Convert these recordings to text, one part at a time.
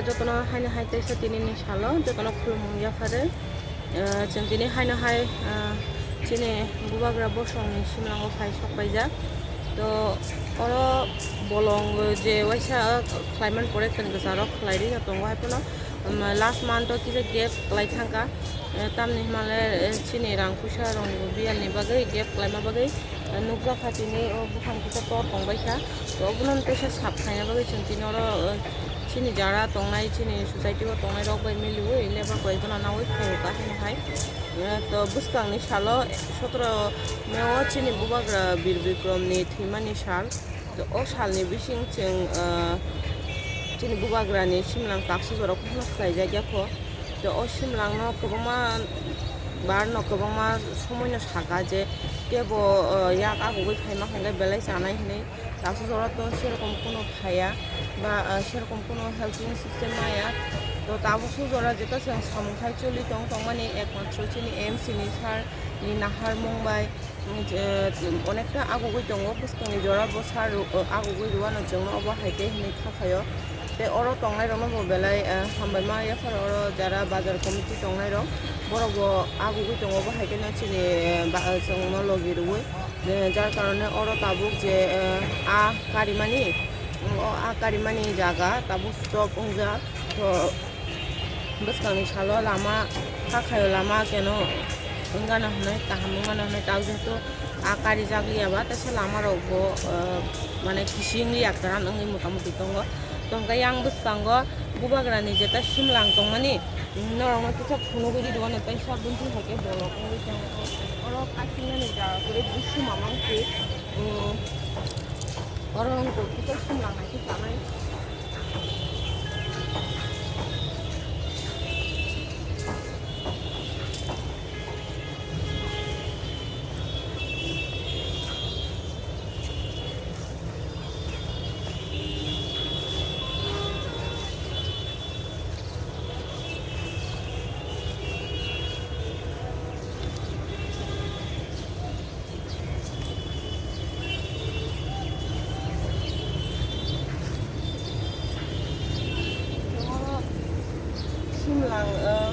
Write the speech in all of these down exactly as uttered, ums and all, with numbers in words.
Jotono haino hai teisa tinini salo jotono khulumung yaphare. Ah, chwng tini haino hai, ah, chini bubagra bosongni simlango phai sok paijak. To oro bolong je waisa khlaiman pore chwng kwcharo khlai rino tongo, hai phano, um, last month o kisa gap khlai thangkha. Eh, tamni hwnle, eh, chini rang puisa rokni biyalni bagwi gap khlaima bagwi, eh, nukjakha tini o buphang kisa tor tongbaikha. To obono teisa sap khaina bagwi chwng tini oro, eh, chini jara tongnai, chini society o tongnai rok bai miliwi lebar koi bono nawi phaiwi kahino hai. Eh, to bwskangni salo sotro May o chini bubagra Bir Bikrom ni thwimani sal. To o salni bising chwng, ah, chini bubagrani simlang taksa jora khopno khlaijak ya kho. To o simlangno kwbangma barno kwbangma somoino saka je kebo, ah, yak agugwi phaima hwnkhe belai chanai hinwi. Taksa jora to serokom kuno phaiya ba, ah, serokom kuno helping system maya. To tabuk sujora jeta chwng samung khai choli tong tongmani ekmatro chini M C ni sir ni nahar mung bai. Je, onekta agugwi tongo, bwskangni jora bwsa ru-, agugwi rwano chwngno obo hai khe hinwi kha phaio. Tei oro tongnairokno bo belai, eh, hambai ma yapharo, oro jara bazar committee tongnairok, borok bo agugwi tongo, obo hai kheno chini, eh, ba-, chwngno logi rwui, eh, jar karone oro tabuk je, eh, a karimani, o a karimani jaga tabuk stop wngjak. To bwskangni salo lama, hakhaio lama keno wngano hwnwi, kaham wngano hwnwi, tabuk jehetu a karijak liya ba, teisa lama rok bo, ah, mane kising liya, kwran wngwi mota moti tongo. To hwnkhe yang bwskango bubagrani jeta simlang tongmani, norokno kisa phunugwi rw ano, teisa buntwi hai khe bolok wngwi tongo. Oro kasinani jaga kwrwi busu mamang se, um, oro wngkha kisa simlang hai khe tanai. Simlang, eh,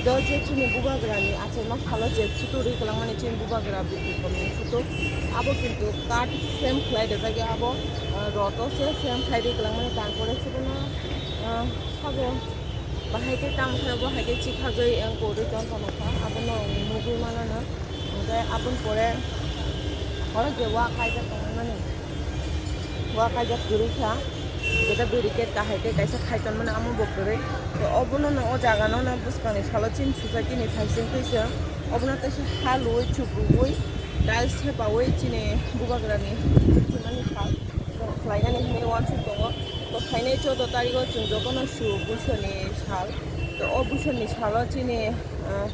do je chini bubagrani achaima salo je photo ri kwlangmani chini bubagra bikhikomni photo, abo kintu cut frame khlai rijak ya, abo, eh, roto se frame khlai ri kwlangmani, tarpore se bono, eh, sabo bahai khe tamo khe bo hai khe chikhagwi, eh, kwrwi tong tongkha, abono nugwi mano no. Hwnkhe aboni pore oro je wa kaijak tongmani, wa kaijak kwrwi kha, jeta barricade kahai khe kaisa khai tonmani, amo bo kwrwi. To obono no, o jaga no no bwskangni salo chini society ni phaising twi se obono teisa ha luwi chukrubwi tiles thepawi chini bubagrani thwimani sal khlainani hinwi uansuk tongo. To phainai choudo tarigo chwng jotono su buisoni sal. To o buisoni salo chini, ah,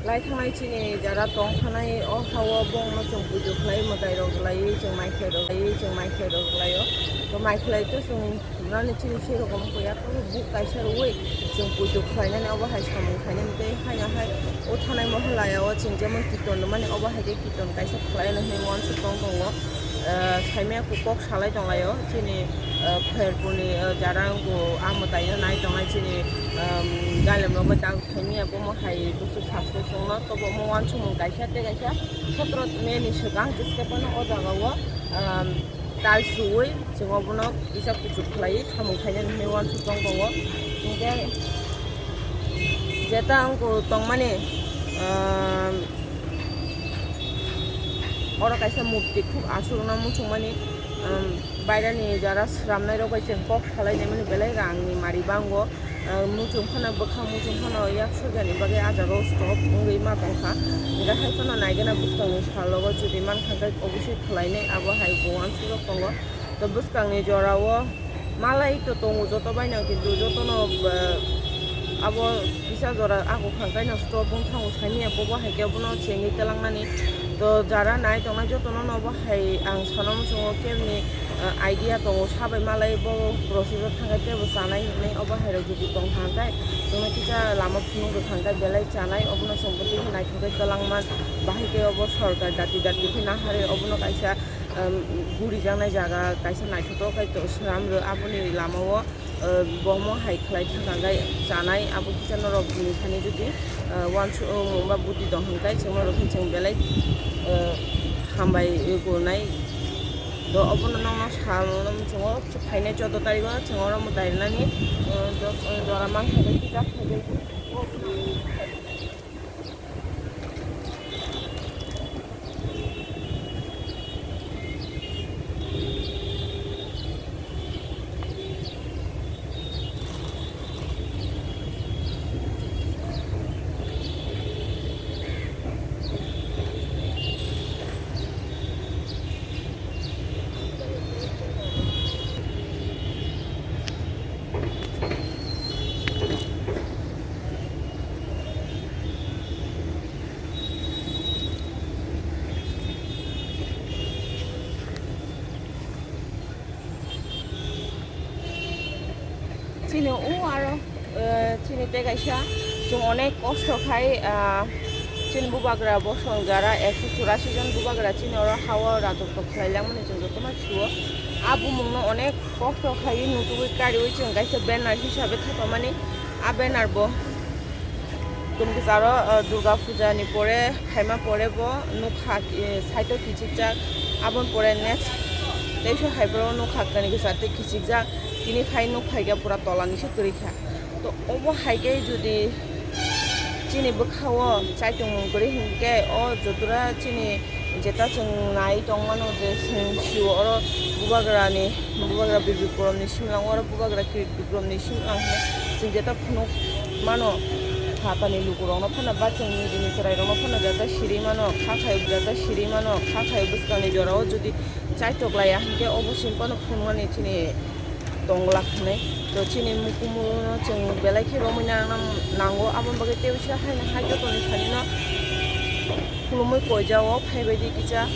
lai thangnai chini jara tong thanai, o ha-o bongno chwng pujo khlai, mwtai rok rwlaiwi chwng mai khlai rok rwlaiwi chwng mai khlai rok rwlaio. To mai khlai to chwng nani chini sei rokom wngkha ya, to buk kaisa rwui chwng pujo khlainani obo hai samung khainani tei haino hai o thanai mohalaya o chwng jemon kiton rwmani obo hai khe kiton kaisa khlainani hinwi uansuk tong tongo. Ah, saimaya kok salai tonglaio chini, ah, kherpuni, ah, jara wngkha, ah, mwtaino nai tongnai chini, um, galemrok bai tak. Khaimya bomo hai busu sakse chwngno tobo omo uansukmung kaisa tei kaisa sotro May ni swkang jwskhe phano o jaga o, um, tiles rwui chwng obono kisa kuchuk khlaiwi samung khainani hinwi uansuk tong tongo. Hinkhe jeta wngkha tongmani, um, oro kaisa murti khub aswk no muchungmani, um, bairani jara swnamnai rok bai chwng kok salai naimani belai rang ni mari bango. Ah, muchung phano, bwkhak muchung phano yak sojani bagwi ah jaga o stop wngwi ma tongkha. Hwnkhe hai phano naigena bwskangni salogo jodi mankha khe obosoi khlainai, abo hai bo uansukjak tongo. To bwskangni jorao malai to tongo joto baino, kintu jotono, ah, abo kisa jora ako khangkaino stop wng thango saimanya, bobo hai khe bono chengwi twlangnani. To jara nai tongnai jotono no bo hai ang sana muchungo kebni, ah, idea tongo, sabai malai bo process o thangkhe teibo chanai hinwi, obo hai rok jodi tong thangkhe chwngno kisa lama phunuk rwkha hwnkhe belai chanai, obono chwng bwtwi khe naithok khe twlangma, bahai khe obo sorkar dati dati khe naharwi obono kaisa, um, gurijaknai jaga kaisa naithotok khe to swnam rw aboni lama o. Bohmo hai khlai thangkha khe chanai, abo kisa norok ni thani jodi, ah, uansukmung ba budi tong hwn khe chwng norok khe chwng belai, ah, hambai gonai. Do obono nokno sa mano muchungo phainai choudo tarikh o chwng oro mwtai rwnani, ah, do-, ah, jora mang khe kisa khe. Chini o aro, eh, chini tei kaisa chwng onek kosto khai, ah, chini bubagra bosong jara ekso churasi jon bubagra chini oro hao ratok tok khlai langmani chwng jotono suo. A bumungno onek kosto khai nutugwi kariui chwng kaisa banner hisabe thapamani. A banner bo Tun kisaro, uh, Durga Puja ni pore phaima pore bo nukha, eh, side o kichikjak, aboni pore next teisa hai phuru nukha kani kisa tei kichikjak, tini phai nuk phaikha pura tola ni se kwrwi kha. To obo hai khe jodi chini bwkha o chaitung mung kwrwi hinkhe o jotora chini jeta chwng nai tongmano je chwng sio oro bubagrani, bubagra Bibikrom ni simlang oro bubagra Kirit Bikrom ni simlang hinwi chwng jeta phunuk mano. Phatani lukurokno phano ba chwng nijini chwrairokno phano jeta siri mano, kha khai jeta siri mano, kha khai bwskangni jorao jodi chaitok laiya hinkhe obo chwng phano phunukmani chini tongla hwnwi. To chini mukumuno chwng belai khe romwi nang-, nango, aboni bagwi tei uaisa haino hai jotoni thanino khulumwi koijao phaibaidi kisa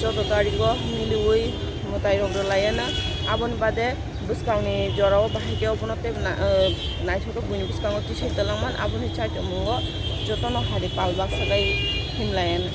choudo tarigo miliui mwtairok rwlaiano. Aboni bade bwskangni jorao bahai khe obono tei na-, eh, naithotok buini bwskango tisai twlangman, aboni chaitomungo jotono hari pal baksa bai himlaiano.